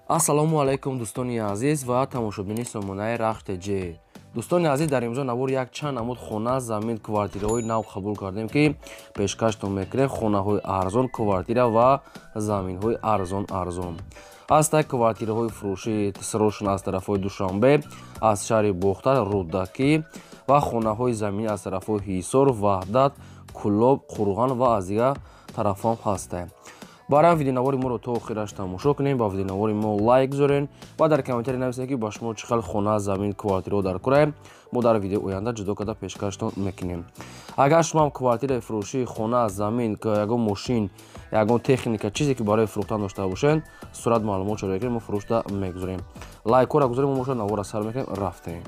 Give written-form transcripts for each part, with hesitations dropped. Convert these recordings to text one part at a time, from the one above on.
Ассалому алайкум, дӯстони азиз ва тамошобини сомонаи Рахш ТЖ. Дӯстони азиз, дар имрӯза навор якчанд намуд хона, замин, квартираҳои нав қабул кардем, ки пешкаштон мекунем. Хонаҳои арзон, квартира ва заминҳои арзон арзон ҳаста. Квартираҳои фурӯшӣ сирошон аз тарафҳои Душанбе, аз шаҳри Бохтар, Рӯдакӣ ва хонаҳои заминӣ аз тарафҳои Ҳисор, Ваҳдат, Кӯлоб, Қурған ва аз дигар тарафҳоам ҳастанд. Барои видеонавори моро то охираш тамошо кунем, ба видеонавори мо лайк гузорен ва дар комментарий нависед, ки ба шумо чӣ хел хона, замин, квартираҳо дар кораем. Мо дар видеои оянда ҷудо карда пешкаштон мекунем. Агар шумоам квартираи фурӯшӣ, хона, замин, ягон мошин, ягон техника, чизе ки барои фурӯхтан дошта бошед, сурат, маълумот шуда мо фурӯшта мегузорем. Лайкҳоро гузорем, мо бошад навора сар мекунем. Рафтем.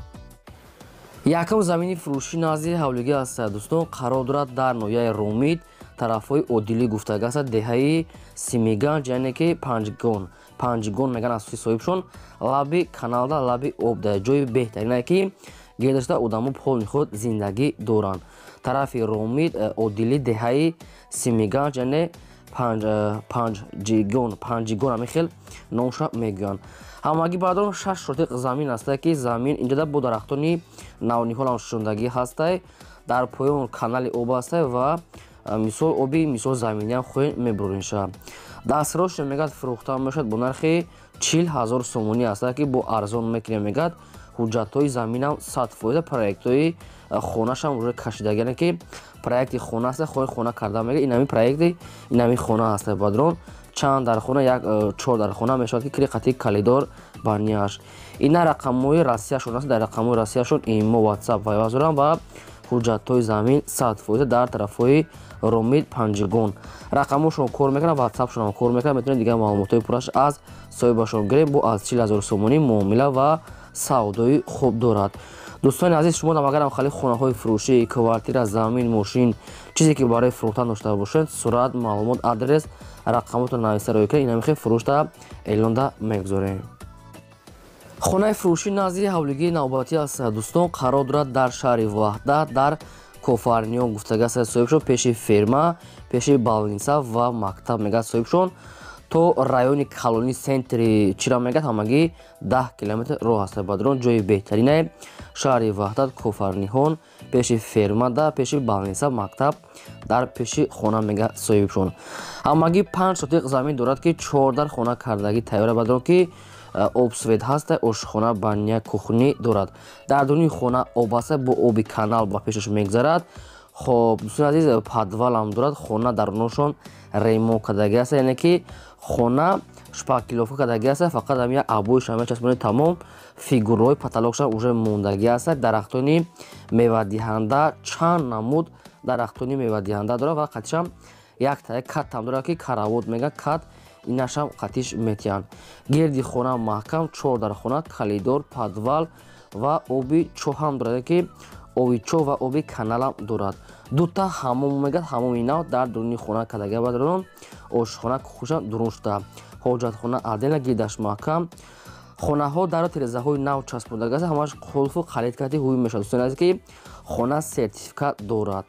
Якум замини фурӯшӣ назди ҳавлигӣ аст, дӯстон, қарор дорад дар ноҳияи Ромид, тарафҳои Одилӣ гуфтага аст, деҳаи Симиганҷ, яъне ки Панҷгон, Панҷгон меган асоси соҳибшон. Лаби каналда, лаби обда, ҷои беҳтаринае, ки гирдашта одамо полни худ зиндагӣ доранд. Тарафи Ромид, Одилӣ, деҳаи Симиганҷ, яъне Панҷгон, Панҷигон, ҳамин хел номша мегӯянд. Ҳамагӣ баъдон 6 сотиқ замин аста, ки замин инҷода бо дарахтони навниҳолам шундагӣ ҳастай. Дар поён канали об ҳастай ва мисол оби мисол заминиам хоҳем мебуринша. Дастрош мегӯяд, фурӯхта мешавад бо нархи 40 000 сомонӣ аста, ки бо арзон мекунем, мегӯяд. Ҳуҷҷатҳои заминам 100%, проектҳои хонашам уже кашидаги, яъне ки проекти хона аста, хоҳи хона карда, мега. Инами проекти инами хона аста, бадрон. Чанд дар хона? Як чор дар хона мешавад, ки кири қати калидор банияш. Ина рақамҳои Россияшон аст. Дар рақамҳои Россияшон имо, Ватсап пайваст дорам ва ҳуҷҷатҳои замин 100% дар тарафҳои Ромид, Панҷигон. Рақамҳошон кор мекунад, Ватсапшонам кор мекунад. Метавонед дигар маълумотҳои пурраш аз соҳибашон гирем. Бо аз 40 000 сомонӣ муомила ва савдои хуб дорад. Дӯстони азиз, шумо агарам хали хонаҳои фурӯшӣ, квартира, замин, мошин, чизе ки барои фурӯхтан дошта бошед, сурат, маълумот, адрес, рақамотро нависта роӣ кунед. Инамихел фурӯшта эълонда мегузорем. Хонаи фурӯшӣ назди ҳавлигии навбатӣ аст, дӯстон, қарор дорад дар шаҳри Ваҳдат, дар Кофарниён гуфтага аст соҳибшон, пеши ферма, пеши больница ва мактаб, мегӯяд соҳибшон. То райони калони центри чира, мегӯяд, ҳамагӣ 10 километр роҳ аст. Бадрон, ҷои беҳтаринае, шаҳри Ваҳдат, Кофарниҳон, пеши фермада, пеши больница, мактаб, дар пеши хона, мегӯяд соҳибшон. Ҳамагӣ 5 сотиқ замин дорад, ки чордар хона кардагӣ тайёра, бадрон, ки обсвет ҳаста, ошхона, баня, кухня дорад. Дар дуни хона об аста, бо оби канал ба пешаш мегузарад. Хоб, дӯстони азиз, подвалам дорад хона. Даруношон ремонт кардагӣ аст, яъне ки хона шпаклёвка кардагӣ аст, фақат ҳам як обоишам мечаспонед, тамом. Фигураҳои потолокшам уже мондагӣ аст. Дарахтони мевадиҳанда, чанд намуд дарахтони мевадиҳанда дорад ва қатишам якта катам дорад, ки каравот мегӯяд, кат инашам қатиш метиҳанд. Гирди хона маҳкам, чор дар хона, калидор, подвал ва оби чоҳам дорад, ки оби чоҳ ва оби каналам дорад. Дута ҳамом, мегӯяд, ҳамоми нав дар дуруни хона кардага, бадрон. Ошхона, кухняшам дурун шуда, ҳоҷатхона отдельно, гирдаш маҳкам. Хонаҳо дару тирезаҳои нав часпондага аст, ҳамаш қулфу қалид карди ҳуй мешавад. Дӯстони азиз, ки хона сертификат дорад.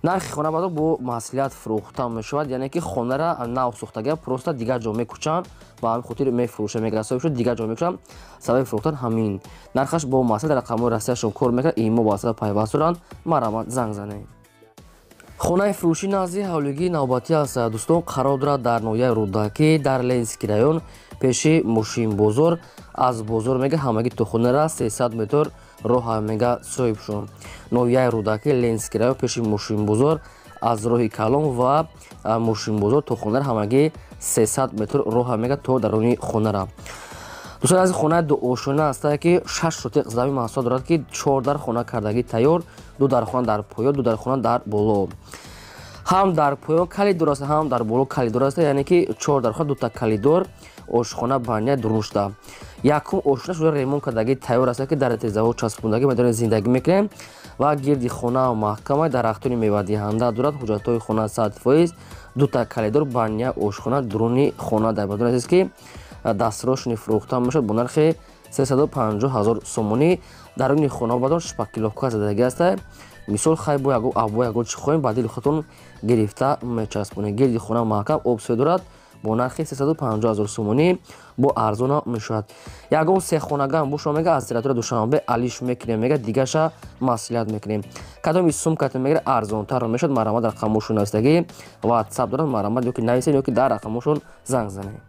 Нархи хона баъдо бо маслиҳат фурӯхта мешавад, яъне ки хонара нав сохтага, просто дигар ҷо мекӯчанд, ба ҳамин хотир мефурӯшанд, мегӯяд соҳиб шуд, дигар ҷо мекӯчанд. Сабаби фурӯхтан ҳамин. Нархаш бо маслиҳат, рақамҳои Россияшон кор мекунад, имо ба пайваст доранд. Марҳамат, занг занед. Хонаи фурӯшӣ назди ҳавлигии навбатӣ аст, дӯстон, қарор дорад дар ноҳияи Рӯдакӣ, дар Ленинский район, пеши мошинбозор. Аз бозор, мега, ҳамагӣ то хонара 300 метр роҳ, мега соҳибшон. Ноҳияи Рӯдакӣ, Ленинский район, пеши мошинбозор, аз роҳи калон ва мошинбозор то хонара ҳамагӣ 300 метр роҳ, мега, то даруни хонара. Дӯстон азиз, хонаи дуошона аста, ки 6 сотиқ замин маҳсулот дорад, ки чор дар хона кардагӣ тайёр, ду дар хона дар поён, ду дар хона дар боло. Ҳам дар поён калидор аст, ҳам дар боло калидор аст, яъне ки чор дар хона, дута калидор, ошхона, баня дурун шуда. Якум ошхона шуда ремонт кардагӣ тайёр аст, ки дар тирезаҳо часпондагӣ, медонед, зиндагӣ мекунем ва гирди хона маҳкама, дарахтони мевадиҳанда дорад. Ҳуҷҷатҳои хона 100%, дута калидор, баня, ошхона дуруни хона. Дар бадон азиз, ки дастрошни фурӯхта мешавад бо нархи 350 000 сомонӣ. Даруни хона бадон шпаклёвка задагӣ аст. Мисол, хай, бо ягон обои, ягон чӣ хоҳем, ба дили худтон гирифта мечаспонед. Гирди хона маҳкам, об свет дорад. Бо нархи 350 000 сомонӣ бо арзона мешавад. Ягон сехонагам бошо мега аз территория Душанбе алиш мекунем, мега дигаша маслиҳат мекунем. Кадоми сумката мегира арзонтарро мешавад, марҳамат рақамошон нависагӣ, WhatsApp дорад, марҳамат ёки нависед, ёки дар рақамошон занг занед.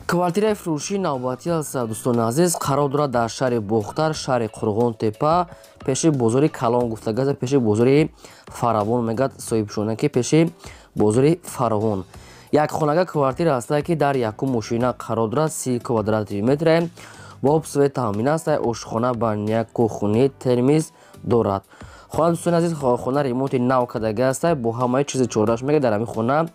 Квартираи фурӯшии навбатӣ аст, дӯстони азиз, қарор дорад дар шаҳри Бохтар, шаҳри Қурғонтепа, пеши бозори Калон гуфтагаз, пеши бозори Фаравон мегӯяд соҳибшона, ки пеши бозори Фаравон. Як хонага квартира аст, ки дар якум мошина қарор дорад, 30 квадрати метре, бо об свет таъмин аст, ошхона, баня, кухни, термиз дорад. Хона, дӯстони азиз, хона ремонти нав кардагӣ аст, бо ҳамаи чизи чораш мегӯяд. Дар ҳамин хона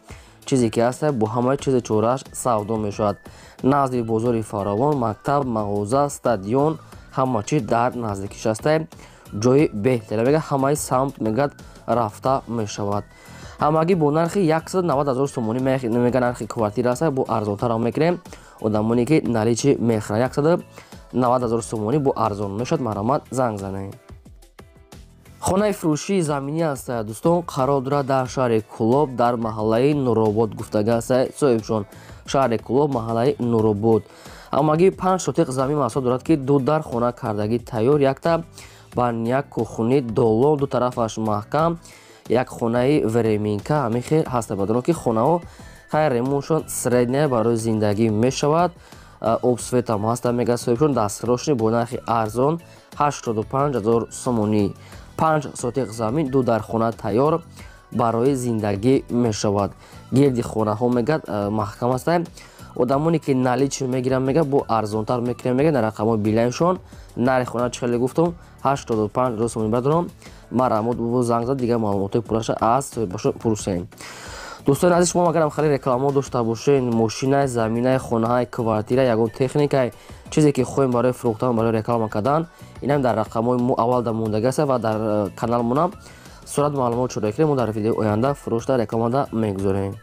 чизе ки аст, бо ҳамаи чизи чораш савдо мешавад. Назди бозори Фаровон, мактаб, мағоза, стадион, ҳама чиз дар наздикиш аст. Ҷои беҳтаре мегӯяд, ҳамаи самт мегӯяд рафта мешавад. Ҳамагӣ бо нархи 190 000 сомонӣ мега нархи квартира аст, бо арзонтарам мекунем. Одамоне ки наличи мехӯранд, 190 000 сомонӣ бо арзон мешавад, марҳамат занг занед. Хонаи фурӯшии заминӣ аст, дӯстон, қарор дорад дар шаҳри Кӯлоб, дар маҳаллаи Нуробод гуфтага аст соҳибшон. Шаҳри Кӯлоб, маҳаллаи Нуробод. Ҳамагӣ 5 сотиқ замин маҳсул дорад, ки ду дар хона кардагӣ тайёр, якта баня, кухни, долон, ду тарафаш маҳкам, як хонаи временка ҳамин хел ҳаст. Бадоно ки хонаҳо хайр ремонтшон средняя барои зиндагӣ мешавад. Об свет ам ҳаст, мегӯяд соҳибшон, дастрошни бо нархи арзон 85 000 сомонӣ. 5 сотиқ замин, ду дар хона тайёр барои зиндагӣ мешавад. Гирди хонаҳо мегӯяд маҳкам аст. Одамоне ки наличи мегиранд, мегӯяд бо арзонтар мекунем, мегӯяд дар рақамҳои билайншон. Нархи хона чӣ хеле гуфтум, 85 000 сомонӣ. Бадорам, марҳамат бо занг зад, дигар маълумотҳои пурраша аз соҳибашон пурсем. Дӯстони азиз, шумо агарам хеле реклама дошта бошед, мошинай, заминай, хонаҳай, квартира, ягон техникай, чизе ки хоҳем барои фурӯхтан, барои реклама кардан, инам дар рақамҳои мо аввал дар мондаги аст ва дар каналмонам сурат маълумот шуда кунем, мо дар видеои оянда фурӯшда рекламада мегузорем.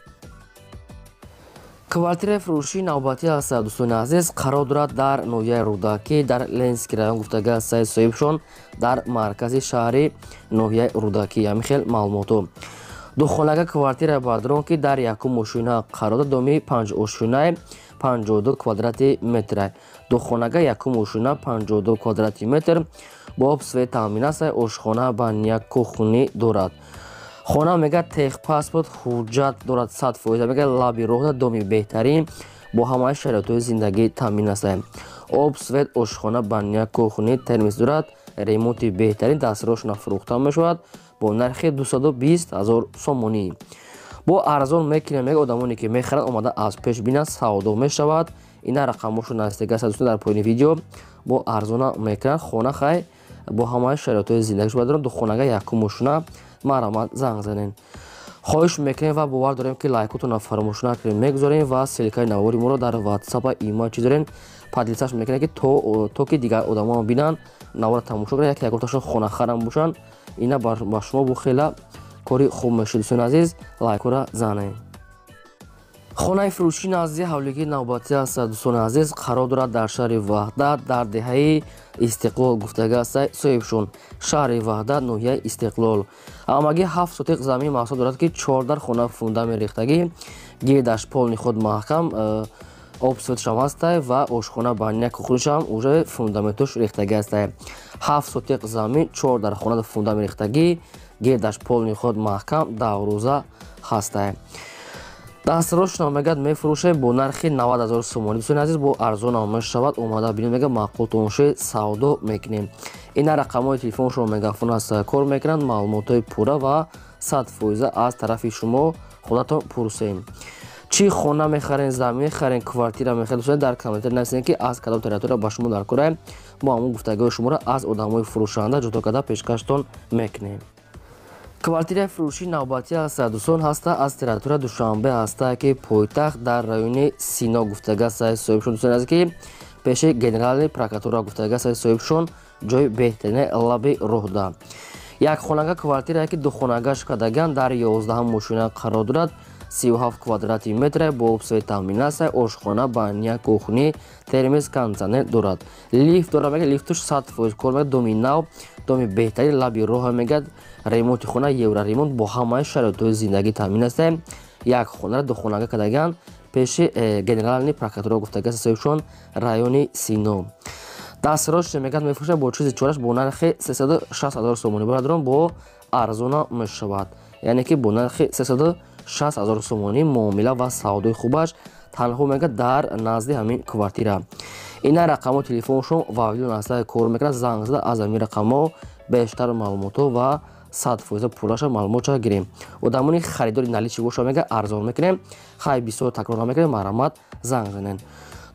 Квартираи фурӯшии навбатӣ аст, дӯстони азиз, қарор дорад дар ноҳияи Рӯдакӣ, дар Ленинский район гуфтага аст соҳибшон, дар маркази шаҳри ноҳияи Рӯдакӣ. Ҳамин хел маълумотҳо. Духонага квартира бардарон, ки дар якум мошина қарор дорад, доми панҷошинаи, 52 квадрати метр. Духонага, якум мошина, 52 квадрати метр, бо об свет таъмин аст, ошхона, баня, кухни дорад. Хона мегӯяд техпаспорт ҳуҷҷат дорад 100%, мегӯяд лаби роҳда, доми беҳтарин, бо ҳамаи шароитҳои зиндагӣ таъмин аст. Об, свет, ошхона, баня, кухни, термиз дорад, ремонти беҳтарин, дастрошна фурӯхта мешавад бо нархи 220 000 сомонӣ. Бо арзон мекунем, мега одамоне ки мехаранд, омада аз пеш бинанд, савдо мешавад. Ина рақамҳошо наздик аст, дӯстон, дар поёни видео. Бо арзона мекунанд хона, хай бо ҳамаи шароитҳои зиндагиш бадорам. Духонага, якум мошина, марҳамат занг занед. Хоҳиш мекунем ва бовар дорем, ки лайкотонро фаромӯш накунем, мегузорем ва ссылка и навори моро дар ватсапа, има чиз дорем, поделиться ш мекунем, ки то ки дигар одамон бинанд, навора тамошо кунанд, яке ягонташон хонахарам бошанд, ина ба шумо бо хела кори хуб мешуд. Дӯстони азиз, лайкора занед. Хонаи фурӯшии назди ҳавлигии навбатӣ аст, дӯстони азиз, қарор дорад дар шаҳри Ваҳдат, дар деҳаи Истиқлол гуфтага аст соҳибшон. Шаҳри Ваҳдат, ноҳияи Истиқлол. Ҳамагӣ 7 сотиқ замин маҳсул дорад, ки 14 хона фундамент рехтагӣ, гирдаш полный худ маҳкам, об свет шам ҳастай ва ошхона, баня, кухня шам уже фундаментош рехтагӣ ҳастай. 7 сотиқ замин, чор дар хона фундамент рехтагӣ, гирдаш полный худ маҳкам, даврӯза ҳастай. Дастрочно мегӯяд мефурӯшем бо нархи 90 000 сомонӣ. Дӯстони азиз, бо арзонам мешавад, омада бинед, мега маъқултон шуд, савдо мекунем. Ина рақамҳои телефоншон, мегафон аст, кор мекунанд. Маълумотҳои пурра ва 100% аз тарафи шумо худатон пурсем. Чӣ хона мехарен, замин мехарен, квартира мехарен, дӯстони, дар комментар нависед, ки аз кадом территория ба шумо дар кора. Мо ҳамон гуфтагиҳои шуморо аз одамои фурӯшанда ҷудо карда пешкаштон мекунем. Квартираи фурӯшии навбатӣ аст, дӯстон, ҳаста аз территория Душанбе ҳаста, ки пойтахт, дар райони Сино гуфтага аст соҳибшон. Дӯстони азиз, ки пеши генеральный прокуратура гуфтага аст соҳибшон, ҷои беҳтарини лаби роҳда. Як хонага квартирае, ки духонагаш кардаган, дар 11-ум мошина қарор дорад, 37 квадрати метре, бо об свет таъмин аст, ошхона, баня, кухни, термиз, кондитсионер дорад, лифт дорад, мега лифтуш 100% кор мегӯяд. Доми нав, доми беҳтарин, лаби роҳа, мегӯяд ремонти хона евроремонт, бо ҳамаи шароитҳои зиндагӣ таъмин аст. Як хонара духонага кардаган. Пеши генеральный прокуратура гуфтага соҳибшон райони Сино. Дастрош мегӯяд, мефурӯшад бо чизи чораш бо нархи 360 ҳазор сомонӣ. Бародарон, бо арзона мешавад, яъне ки бо нархи 360 ҳазор сомонӣ муомила ва савдои хубаш танҳо мегӯяд дар назди ҳамин квартира. Ина рақамҳо телефоншон вавилон аста кор мекунад. Занг зада аз ҳамин рақамҳо бештар маълумотҳо ва 100% пурраша маълумотша гирем. Одамони харидори наличный боша, мега, арзон мекунем. Хай, бисёр такрор намекунем, марҳамат, занг занед.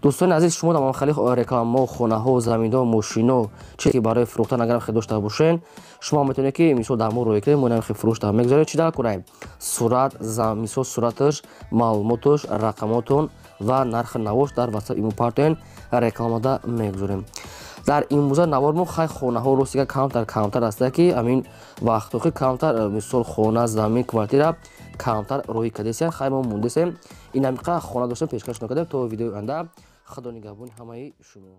Дӯстони азиз, шумо дар хеле рекламаҳо, хонаҳо, заминҳо, мошино, чизе ки барои фурӯхтан агар хел дошта бошен, шумо метавонед ки мисол дар мо рӯй кунед, мо инам хел фурӯш дар мегузорем. Чӣ дар кунем? Сурат, мисол сураташ, маълумоташ, рақамотон ва нархи навош дар WhatsApp, имо партоен, рекламада мегузорем. Дар имрӯза навор мо хай хонаҳо ростига камтар камтар аста, ки ҳамин вақтохи камтар, мисол хона, замин, квартира камтар роҳӣ кардесиян. Хай, мо мондесем, ин ҳамиқа хона доштем, пешкаш накардем. То видеои оянда, худо нигаҳбони ҳамаи шумо.